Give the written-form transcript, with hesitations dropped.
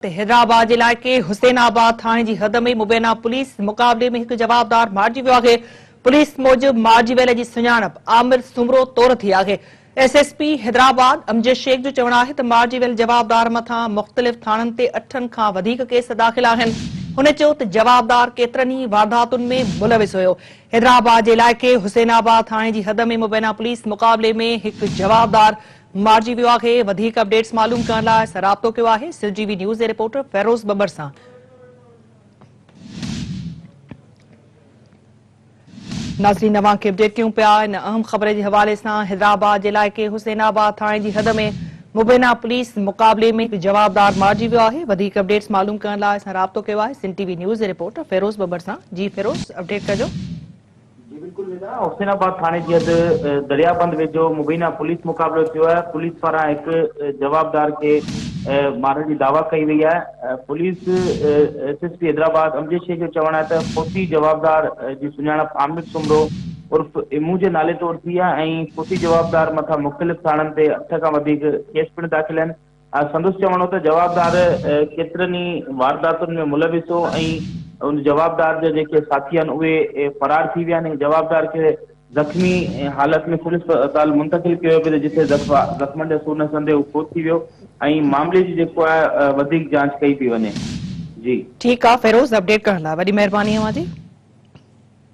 ته حيدرآباد جي علائقي حسين آباد ٿاڻي جي حد ۾ مبينا پوليس مقابلي ۾ هڪ جوابدار مارجي ويو آهي. پوليس موجب مارجي ويل جي سڃاڻپ عامر سومرو طور ٿي آهي. S S P Hyderabad Amjad Shaikh جو چوڻ آهي ته مارجي ويل جوابدار مٿان مختلف ٿاڻن تي اٺن کان وڌيڪ ڪيس داخل آهن. هن چيو ته جوابدار ڪيترن ئي وارداتن ۾ ملوث هيو. حيدرآباد جي علائقي حسين آباد ٿاڻي جي حد ۾ مبينا پوليس مقابلي ۾ هڪ جوابدار مارجي ويو آهي، وڌيڪ اپڊيٽس معلوم ڪرڻ لاء اسان رابطو ڪيو آهي سنڌ ٽي وي نيوز جي رپورٽر فيروز ٻٻر سان. ناظرين اوهان کي اپڊيٽ ڪيون پيا ان اهم خبر جي حوالي سان حيدرآباد جي علائقي حسين آباد ٿاڻي جي حد ۾ مبينا پوليس مقابلي ۾ هڪ جوابدار مارجي ويو آهي، وڌيڪ اپڊيٽس معلوم ڪرڻ لاء اسان رابطو ڪيو آهي سنڌ ٽي وي نيوز جي رپورٽر فيروز ٻٻر سان، جي فيروز اپڊيٽ ڪجو. جي بلڪل ندا، حسين آباد ٿاڻي جي حد دريا بند ويجهو مبينا پوليس مقابلو ٿيو آهي، پوليس پاران هڪ جوابدار کي مارڻ جي دعويٰ ڪئي وئي آهي، police S S P Hyderabad Amjad Shaikh جو چوڻ آهي ته فوتي جوابدار جي سڃاڻپ عامر سومرو عرف امو جي نالي طور ٿي آهي ۽ فوتي جوابدار مٿان مختلف ٿاڻن تي اٺ کان وڌيڪ ڪيس پڻ داخل آهن. سندس چوڻ هو ته جوابدار ڪيترن ئي وارداتن ۾ ملوث هو ۽ ان جوابدار جا جيڪي ساٿي آهن اهي فرار ٿي ويا آهن ۽ جوابدار کي زخمي حالت ۾ سول اسپتال منتقل ڪيو ويو جتي زخمن جا سور نه سهندي هو فوت ٿي ويو ۽ معاملي جي جيڪو آهي وڌيڪ جاچ ڪئي پئي وڃي. جي. ٺيڪ آ فيروز اپڊيٽ ڪرڻ لاء وڏي مهرباني اوهان جي.